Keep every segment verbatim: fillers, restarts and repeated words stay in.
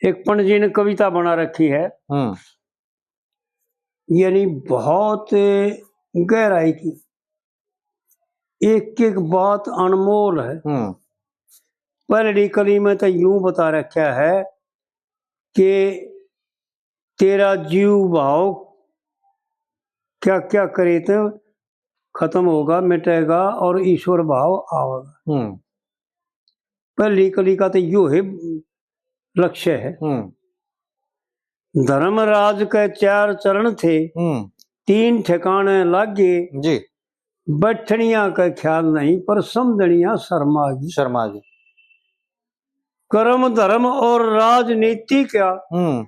एक पंडित जी ने कविता बना रखी है, हम्म। यानी बहुत गहराई की, एक एक बात अनमोल है। हम्म। पहली कली में तो यूं बता रखा है कि तेरा जीव भाव क्या क्या करे तो खत्म होगा, मिटेगा और ईश्वर भाव आवेगा। हम्म। पहली कली का तो यो है लक्ष्य है। हम्म। धर्मराज के चार चरण थे, हम्म। तीन ठिकाने लागे। जी। बैठनिया का ख्याल नहीं, पर समझनिया शर्मा गई। शर्मा गई। कर्म धर्म और राजनीति का, हम्म।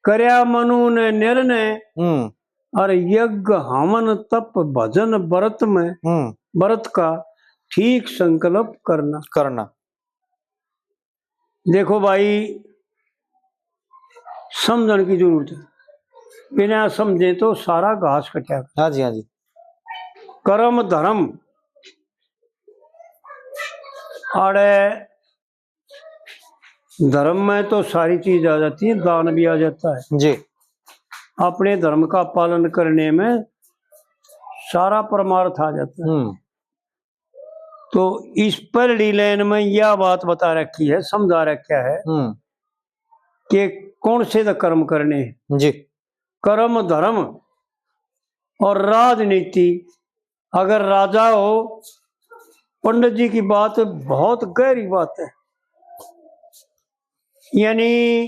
करया मनु ने निर्णय, हम्म। और यज्ञ हवन तप भजन व्रत में, हम्म। व्रत का ठीक संकल्प करना। करना। देखो भाई, समझण की जरूरत है, बिना समझे तो सारा घास कटा। हाँ जी, हाँ जी। कर्म धर्म आड़े, धर्म में तो सारी चीज आ जाती है, दान भी आ जाता है जी। अपने धर्म का पालन करने में सारा परमार्थ आ जाता है। हम्म। तो इस पहली लाइन में यह बात बता रखी है, समझा रखा है हम्म। कि कौन से तो कर्म करने हैं। जी। कर्म धर्म और राजनीति, अगर राजा हो, पंडित जी की बात बहुत गहरी बात है, यानी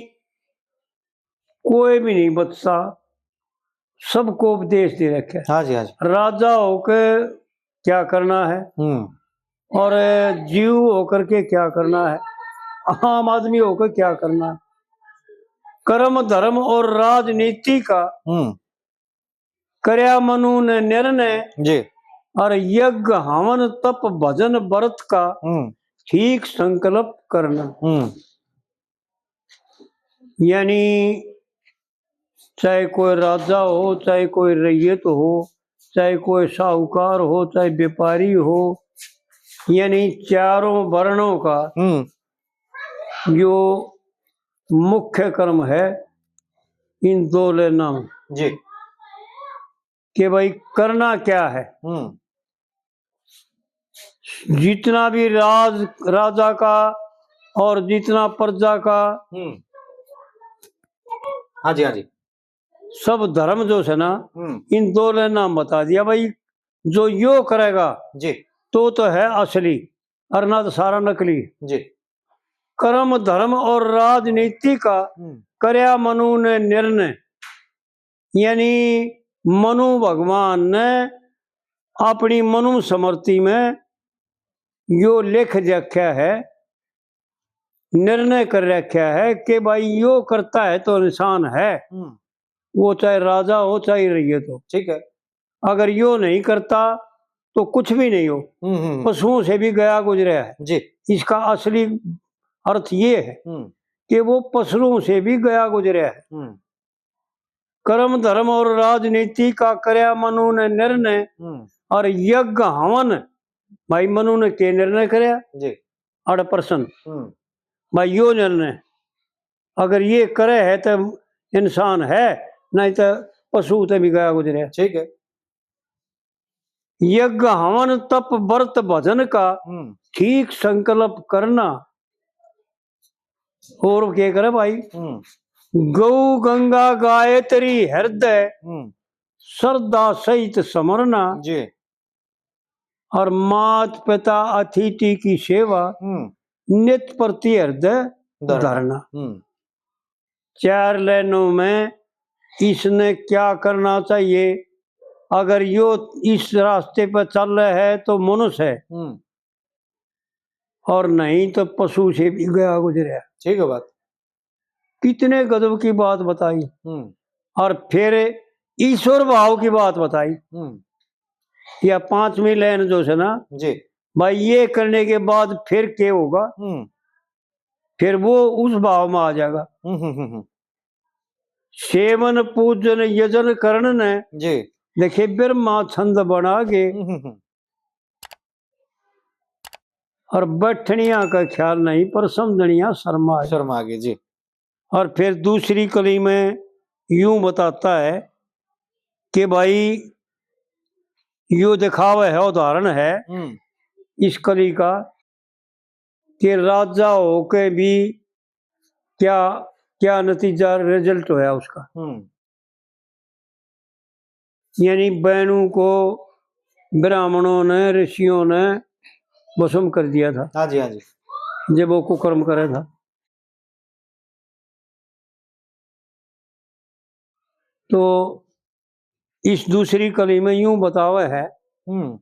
कोई भी नहीं बचता, सबको उपदेश दे रखे। हाँ जी, हाँ जी। राजा होके क्या करना है हम्म। और जीव होकर के क्या करना है, आम आदमी होकर क्या करना है। कर्म धर्म और राजनीति का हम्म। करया मनु ने निर्णय जी। और यज्ञ हवन तप भजन व्रत का हम्म। ठीक संकल्प करना। हम्म। यानी चाहे कोई राजा हो, चाहे कोई रैयत हो, चाहे कोई साहूकार हो, चाहे व्यापारी हो, यानी चारों वर्णों का हम्म। जो मुख्य कर्म है इन दो लेना में जी। कि भाई करना क्या है। हम्म। जितना भी राज, राजा का और जितना प्रजा का हम्म। हाँ जी, हाँ जी। सब धर्म जो है ना, हम्म। इन दो लाइनां में बता दिया भाई, जो यो करेगा जी। तो, तो है असली, और ना तो सारा नकली। जी। कर्म धर्म और राजनीति का हम्म। करया मनु ने निर्णय, यानी मनु भगवान ने अपनी मनु स्मृति में यो लिख रखा है, निर्णय कर रखा है कि भाई यो करता है तो इंसान है, हम्म। वो चाहे राजा हो चाहे रैयत हो। ठीक है। अगर यो नहीं करता तो कुछ भी नहीं हो, हम्म, हम्म, हम्म। पशुओं से भी गया गुजरा है। जी। इसका असली अर्थ ये है हम्म। कि वो पशुओं से भी गया गुजरा है। हम्म। कर्म धर्म और राजनीति का करया मनु ने निर्णय, हम्म। और यज्ञ हवन, भाई मनु ने के निर्णय करया? जी। अड़ प्रश्न। हम्म। भाई यो निर्णय अगर ये करे है तो इंसान है, नहीं तो पशु ते भी गया गुजरे। ठीक है। यज्ञ हवन तप व्रत भजन का हम्म। ठीक संकल्प करना। और के करे भाई? हम्म। गौ गंगा गायत्री हृदय हम्म। श्रद्धा सहित समरना। जी। और मात पिता अतिथि की सेवा हम्म। नित प्रति हृदय धरना। धरना। हम्म। चार लाइनों में इसने क्या करना चाहिए? अगर यो इस रास्ते पर चल रहा है तो मनुष्य है, हम्म। और नहीं तो पशु से भी गया गुजरा। ठीक है बात। कितने गजब की बात बताई। हम्म। और फिर ईश्वर भाव की बात बताई। हम्म। या पांचवी लाइन जो है ना, जी। भाई ये करने के बाद फिर के होगा? हम्म। फिर वो उस भाव में आ जाएगा। हम्म, हम्म, हम्म, हम्म। सेवन पूजन यजन करण ने, जी। देखे ब्रह्मा छंद बना के, हम्म, हम्म, हम्म। और बैठनिया का ख्याल नहीं, पर समझनिया शर्मा गई। शर्मा गई, जी। और फिर दूसरी कली में यूं बताता है कि भाई, यो दिखावा है, उदाहरण है हम्म। इस कली का, कि राजा होके भी क्या, क्या नतीजा, रिजल्ट होया उसका। हम्म। यानी बैणु को ब्राह्मणों ने, ऋषियों ने भस्म कर दिया था। हाँ जी, हाँ जी। जब वो कुकर्म करे था। तो इस दूसरी कली में यूं बतावे है, हम्म।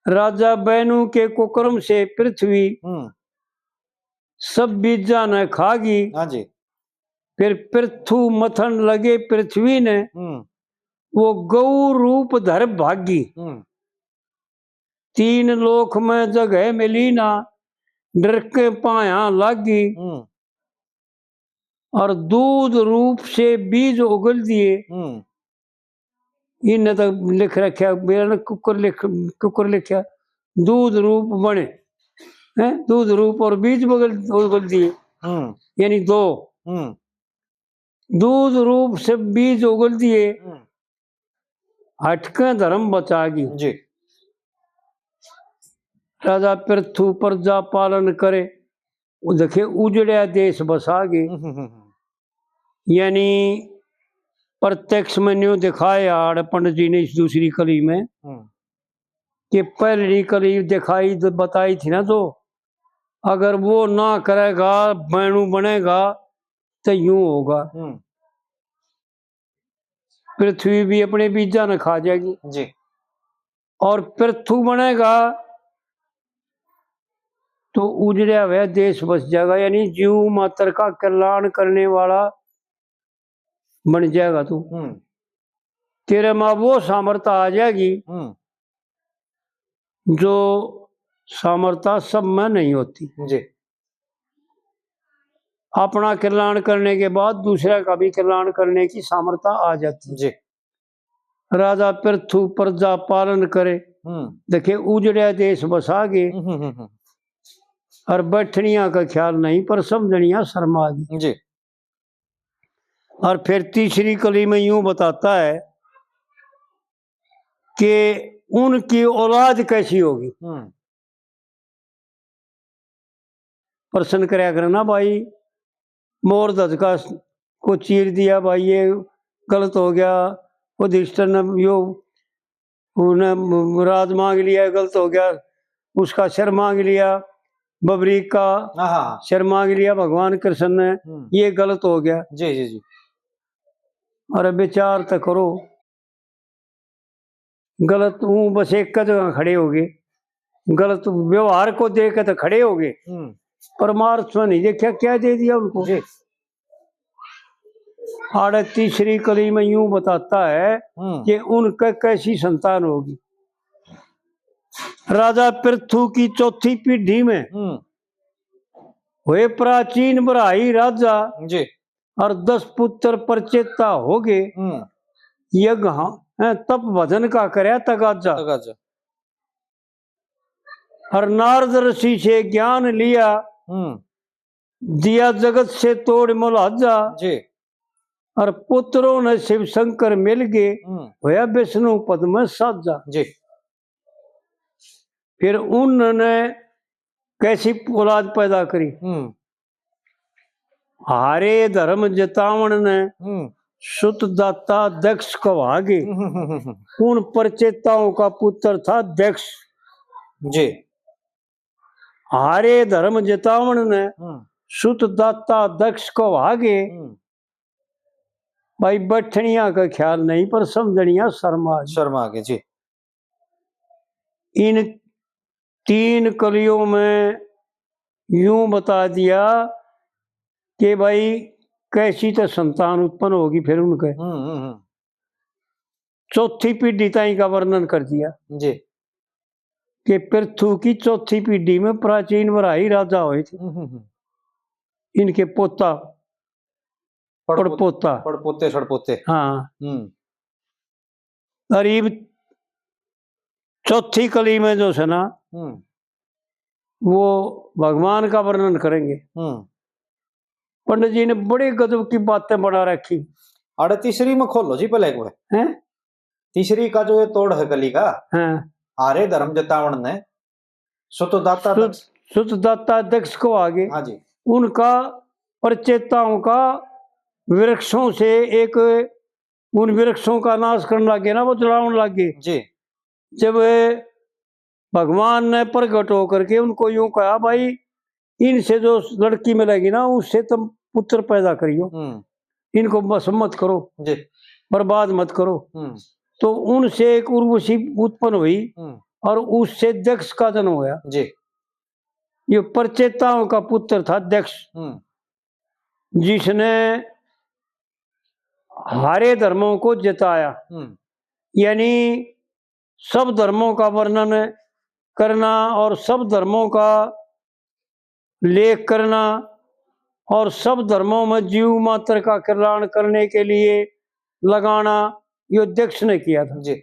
राजा बैणु के कुकर्म से पृथ्वी हम्म। सब बीजा ने खागी। हाँ जी। फिर पृथु मथन लगे पृथ्वी ने, हम्म। वो गौ रूप धर भागी। हम्म। तीन लोक में जगह मिली ना, डर के पाया लागी। हम्म। और दूध रूप से बीज उगल दिए। हम्म। इनने तो लिख रखा, मेरा ना कुकर लिख, कुकर लिखा, दूध रूप बने, हैं, दूध रूप और बीज बगल, उगल दिए, हम्म। यानी दो। हम्म। दूध रूप से बीज उगल दिए, हम्म। हटके धर्म बचागी। जी। राजा पृथु प्रजा पालन करे, वो देखे उजड़या देश बसागे। हम्म, हम्म, हम्म। यानी प्रत्यक्ष में न्यू दिखाया आड़ पंडित जी ने इस दूसरी कली में हम्म। कि पहली कली दिखाई द-, बताई थी ना, तो अगर वो ना करेगा, बैणु बनेगा, तो यूं होगा। हम्म। पृथ्वी भी अपने बीजा ने खा जाएगी। जी। और पृथु बनेगा तो उजड़या हुआ देश बस जाएगा, यानी जीव मात्र का कल्याण करने वाला बन जाएगा तू। हम्म। तेरे में वो सामर्थ्य आ जाएगी हम्म। जो सामर्थ्य सब में नहीं होती। जी। अपना कल्याण करने के बाद दूसरे का भी कल्याण करने की सामर्थ्य आ जाती। जी। राजा पृथु प्रजा पालन करे। हम्म। देखे उजड़या देश बसागे। हम्म, हम्म, हम्म। और बैठनिया का ख्याल नहीं, पर समझनिया शर्मा गई। जी। और फिर तीसरी कली में यूं बताता है कि उनकी औलाद कैसी होगी। हम्म। प्रश्न करया करे ना भाई, मोर धज का को चीर दिया भाई, ये गलत हो गया, युधिष्ठिर ने यो, उन्हें राज मांग लिया, गलत हो गया, उसका सिर मांग लिया, बबरीक का हाँ, हाँ, हाँ। सिर मांग लिया भगवान कृष्ण ने, हम्म। ये गलत हो गया। जी, जी, जी। अरे विचार तो करो, गलत हूँ बस एक जगह खड़े हो गए, गलत व्यवहार को देख के तो खड़े हो गए, हम्म। परमार्थ में नहीं देखा, क्या दे दिया उनको। जी। आड़े तीसरी कली में यूं बताता है हम्म। कि उनके कैसी संतान होगी। राजा पृथु की चौथी पीढ़ी में हम्म। हुए प्राचीन बराही राजा, जी। और दस पुत्र प्रचेता हो गए। हम्म। यज्ञ हाँ, हैं, तप भजन का करया तगाजा। तगाजा। और नारद ऋषि से ज्ञान लिया, हम्म। दिया जगत से तोड़ मुलाजा। जी। और पुत्रों ने शिव शंकर मिल गए, हम्म। होया विष्णु पद में साजा। जी। फिर उन्होंने कैसी औलाद पैदा करी? हम्म। हारे धर्म जतावण ने हम्म। सुत दाता दक्ष कहागे। हम्म, हम्म, हम्म, हम्म। उन प्रचेताओं का पुत्र था दक्ष। जी। हारे धर्म जतावण ने हम्म। सुत दाता दक्ष कहागे। हम्म। भाई, बैठनिया का ख्याल नहीं, पर समझनिया शर्मा गई। शर्मा गई, जी। इन तीन कलियों में यूं बता दिया कि भाई, कैसी तो संतान उत्पन्न होगी फिर उनके। हम्म, हम्म, हम्म। चौथी पीढ़ी ताई का वर्णन कर दिया जी। कि पृथु की चौथी पीढ़ी में प्राचीन बराही राजा हुए थे। हम्म, हम्म, हम्म। इनके पोता, पड़पो-, पड़पोता। पड़पोते, सड़पोते। हाँ। हम्म। और इब चौथी कली में जो है ना, हम्म। वो भगवान का वर्णन करेंगे। हम्म। पंडित जी ने बड़े गजब की बातें बना रखी। अरे तीसरी में खोलो जी पहले एक बार। हैं? तीसरी का जो ये तोड़ है कली का, हाँ। हारे धर्म जतावण ने सुतदाता सुत-, दक्ष। सुतदाता दक्ष को आगे। हाँ जी। उनका प्रचेताओं का वृक्षों से एक, उन वृक्षों का नाश करने लगे ना, वो जलावन लगे। जी। जब भगवान ने प्रगट होकर के उनको यूं कहा, "भाई, इनसे जो लड़की मिलेगी ना, उससे तुम पुत्र पैदा करियो, हम्म। इनको बस मत करो, जी। बर्बाद मत करो।" हम्म। तो उनसे एक उर्वशी उत्पन्न हुई हम्म। और उससे दक्ष का जन्म होया। जी। ये प्रचेताओं का पुत्र था दक्ष, हम्म। जिसने हारे धर्मों को जताया, हम्म। यानी सब धर्मों का वर्णन करना और सब धर्मों का लेख करना और सब धर्मों में जीव मात्र का कल्याण करने के लिए लगाना, यो दक्ष ने किया था। जी।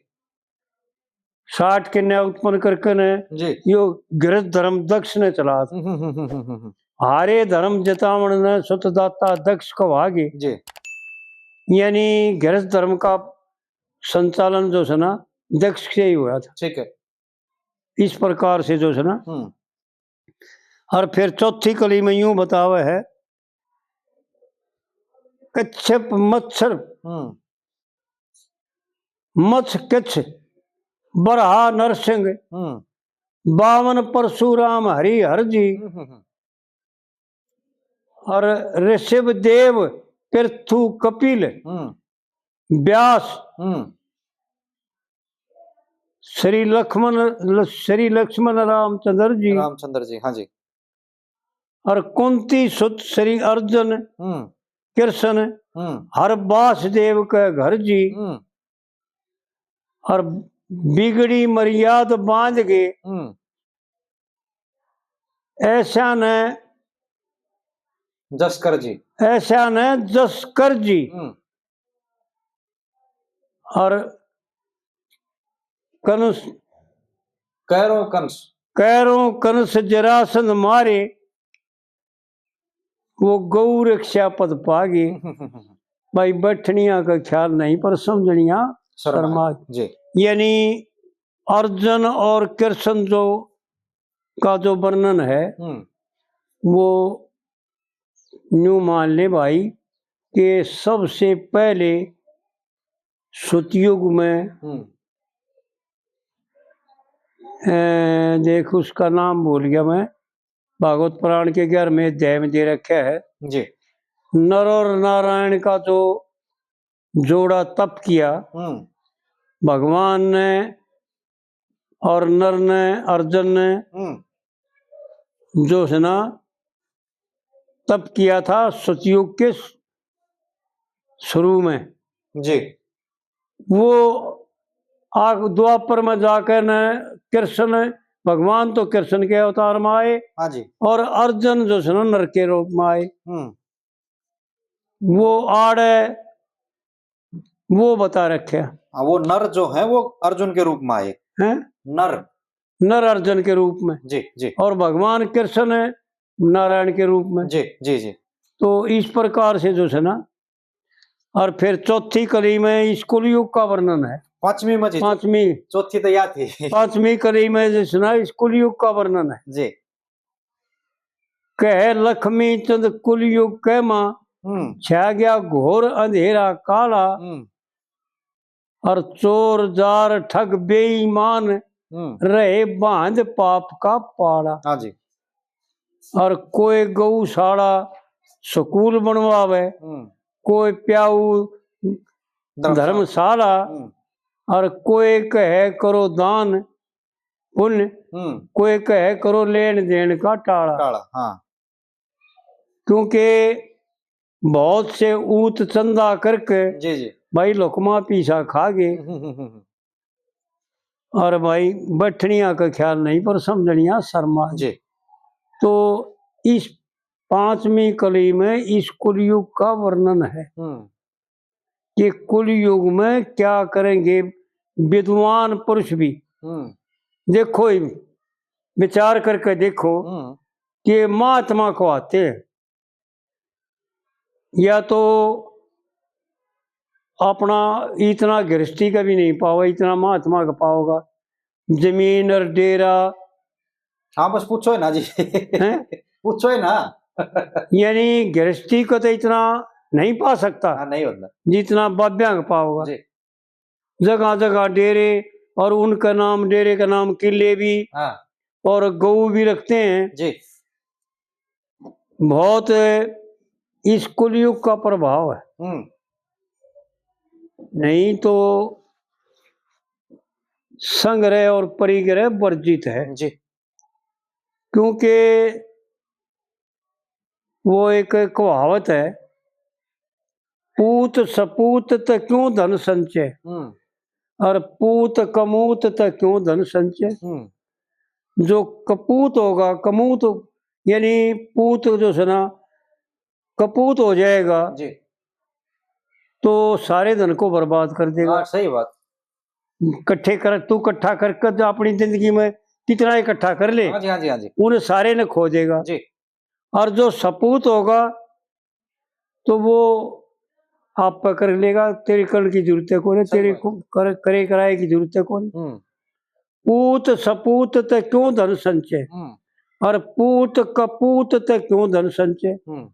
साठ कन्या उत्पन्न करके ने जी। यो गृहस्थ धर्म दक्ष ने चला था। हम्म, हम्म, हम्म, हम्म, हम्म। हारे धर्म जतावण ने सुतदाता दक्ष कहागे। जी। यानी गृहस्थ धर्म का संचालन जो है ना, दक्ष से ही हुआ था। ठीक है। इस प्रकार से जो है ना, हम्म। और फिर चौथी कली में यूं बतावे है, कच्छप मच्छर, हम्म। मत्स कच्छ, बरहा नरसिंह, हम्म। बावन परशुराम हरि हर जी, हम्म, हम्म, हम्म। और ऋषभ देव पृथु कपिल, हम्म। व्यास, हम्म। श्री लक्ष्मण, ल-, श्री लक्ष्मण रामचंद्र जी। रामचंद्र जी, हाँ जी। और कुंती सुत श्री अर्जुन, हम्म। कृष्ण, हम्म। हर वासुदेव के घर जी। हम्म। और बिगड़ी मर्याद बांध के हम्म। ऐसा ने जस कर जी। ऐसा ने जस कर जी। हम्म। और कंस, कैरो कंस। कैरो कंस जरासंध मारे, वो गौ रक्षा पद पागे। भाई, बैठनिया का ख्याल नहीं, पर समझनिया शर्मा। शर्मा। जी। यानी अर्जुन और कृष्ण जो का जो वर्णन है, हम्म। वो न्यू मान ले भाई कि सबसे पहले सतयुग में, हम्म। अ, देख, उसका नाम भूल गया मैं, भागवत पुराण के ग्यारहवें अध्याय में दे रखा है। जी। नर और नारायण का जो जोड़ा तप किया, हम्म। भगवान ने और नर ने, अर्जुन ने हम्म। जो है ना, तप किया था सतयुग के श-, शुरू में। जी। वो आग द्वापर में जाकर न कृष्ण, भगवान तो कृष्ण के अवतार में आए, हाँ जी। और अर्जुन जो है ना, नर के रूप में आए। हम्म। वो आड़े वो बता रखे। हाँ, वो नर जो है, वो अर्जुन के रूप में आए। हैं? नर। नर अर्जुन के रूप में। जी, जी। और भगवान कृष्ण है नारायण के रूप में। जी, जी, जी। तो इस प्रकार से जो है ना, और फिर चौथी कली में इस कुलयुग का वर्णन है। पांचवी में जी। पांचवी। चौथी तो या थी। पांचवी कली में जो है ना, इस कुलयुग का वर्णन है। जी। कह लक्ष्मी चंद कुलयुग कह मां, हम्म। छा गया घोर अंधेरा काला। हम्म। और चोर जार ठग बेईमान, हम्म। रहे बांध पाप का पाला। हाँ जी। और कोई गौशाला स्कूल बनवावे, हम्म। कोई प्याऊ धर्मशाला। धर्मशाला, हम्म। और कोई कहे करो दान पुण्य, हम्म। कोई कहे करो लेन देन का टाला। टाला, हाँ। क्योंकि बहुत से ऊत चंदा करके जी, जी। भाई लुकमा पीसा खा गए। हम्म, हम्म, हम्म। और भाई बैठनिया का ख्याल नहीं, पर समझनिया शर्मा। जी। तो इस पांचवी कली में इस कुलयुग का वर्णन है। हम्म। कि कुलयुग में क्या करेंगे विद्वान पुरुष भी। हम्म। देखो, विचार करके देखो हम्म। कि महात्मा को आते हैं, या तो अपना इतना गृहस्थी का भी नहीं पाओगा, इतना महात्मा का पाओगा। जमीन और डेरा। हाँ, बस पूछो ही ना जी। हैं? पूछो ही ना। यानी गृहस्थी को तो इतना नहीं पा सकता हाँ, नहीं होता। जितना बाब्या का पाओगा। जी। जगह जगह डेरे, और उनका नाम, डेरे का नाम किले भी, हाँ। और गऊ भी रखते हैं। जी। बहुत इस कलयुग का प्रभाव है। हम्म। नहीं तो संग्रह और परिग्रह वर्जित है। जी। क्योंकि वो एक कहावत है, "पूत सपूत त क्यों धन संचय, हम्म। और पूत कमूत त क्यों धन संचय।" हम्म। जो कपूत होगा, कमूत यानी पूत जो है ना, कपूत हो जाएगा, जी। तो सारे धन को बर्बाद कर देगा। हाँ, सही बात। इकट्ठे कर, तू इकट्ठा करके तो अपनी जिंदगी में कितना इकट्ठा कर ले, हाँ जी, हाँ जी, हाँ जी। उन्हें सारे ने खो देगा। जी। और जो सपूत होगा, तो वो आप पे कर लेगा, तेरे करण की जरूरत है कोनी, सही तेरे बात। को कर, करे कराए की जरूरत है कोनी। हम्म। पूत सपूत ते क्यों धन संचय, हम्म। और पूत कपूत ते क्यों धन संचय। हम्म।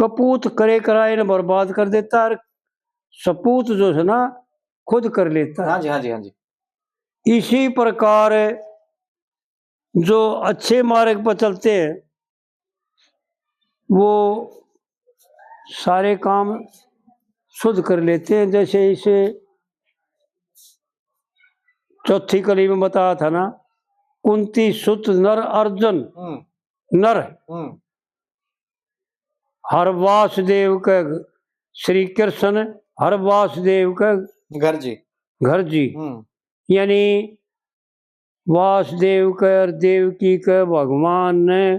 कपूत करे कराए ने बर्बाद कर देता, और सपूत जो है ना, खुद कर लेता है। हाँ जी, हाँ जी, हाँ जी। इसी प्रकार जो अच्छे मार्ग पर चलते हैं, वो सारे काम शुद्ध कर लेते हैं। जैसे इसे चौथी कली में बताया था ना, कुंती सुत नर अर्जुन, हम्म। नर, हम्म। हर वासुदेव के, श्री कृष्ण हर वासुदेव के घर जी। घर जी। हम्म। यानी वासुदेव के और देवकी के भगवान ने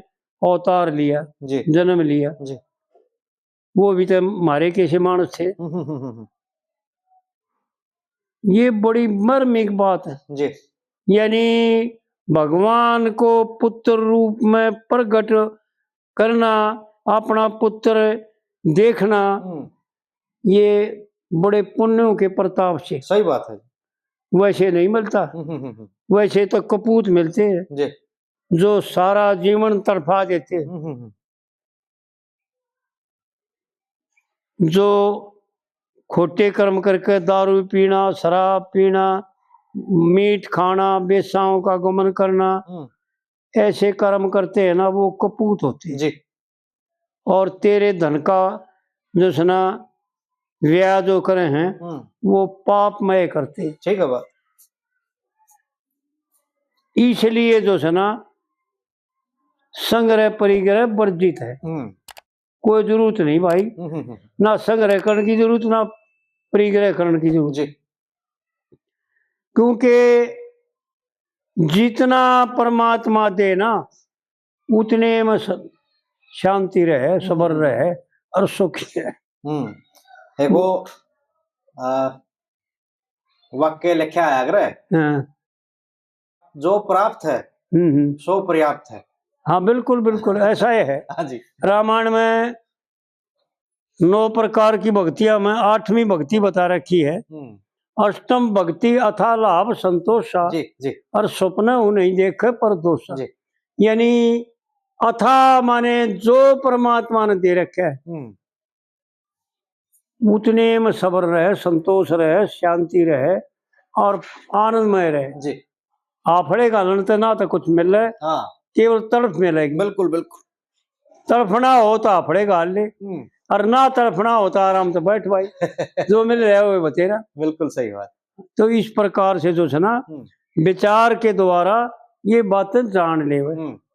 अवतार लिया, जी। जन्म लिया। जी। वो भी तो हमारे कैसे मानस थे। हम्म, हम्म, हम्म, हम्म। ये बड़ी मर्मिक बात है। जी। यानी भगवान को पुत्र रूप में प्रगट करना, अपना पुत्र देखना, हम्म। ये बड़े पुण्यों के प्रताप से। सही बात है। वैसे नहीं मिलता। हम्म, हम्म, हम्म, हम्म। वैसे तो कपूत मिलते हैं, जी। जो सारा जीवन तड़फा देते हैं। हम्म, हम्म, हम्म। जो खोटे कर्म करके दारू पीना, शराब पीना, मीट खाना, बेसाओं का गमन करना, हम्म। ऐसे कर्म करते हैं ना, वो कपूत होते हैं। जी। और तेरे धन का जो है ना, व्यय जो करे हैं, हम्म। वो पापमय करते हैं। ठीक है बात। इसलिए जो है ना, संग्रह परिग्रह वर्जित है। हम्म। कोई जरूरत नहीं भाई, हम्म, हम्म, हम्म। ना संग्रह करने की जरूरत, ना परिग्रह करने की जरूरत। जी। क्योंकि जितना परमात्मा दे ना, उतने में स-, शांति रहे, सबर हम्म। रहे और सुखी रहे। हम्म। एक वो, आ, वाक्य लिखा है अगर, हाँ। जो प्राप्त है, हम्म, हम्म। सो पर्याप्त है। हाँ, बिल्कुल, बिल्कुल, ऐसा ही है। हाँ जी। रामायण में नौ प्रकार की भक्तियां में आठवीं भक्ति बता रखी है, हम्म। अष्टम भक्ति अथा लाभ संतोषा, जी, जी। और स्वप्न हूँ नहीं देखे पर दोषा। जी। यानी अथा माने जो परमात्मा ने दे रखे है, हम्म। उतने में सब्र रहे, संतोष रहे, शांति रहे और आनंदमय रहे। जी। आफड़े घालन ते ना तो कुछ मिले, हाँ। केवल तड़फ मिलेगी। बिल्कुल, बिल्कुल। तड़फना हो तो आफड़े घाल ले, हम्म। और ना तड़फना हो तो आराम से बैठ भाई। जो मिल रहा है वो बतेरा। बिल्कुल सही बात। तो इस प्रकार से जो है ना, हम्म। विचार के द्वारा ये बातें जान ले। हम्म।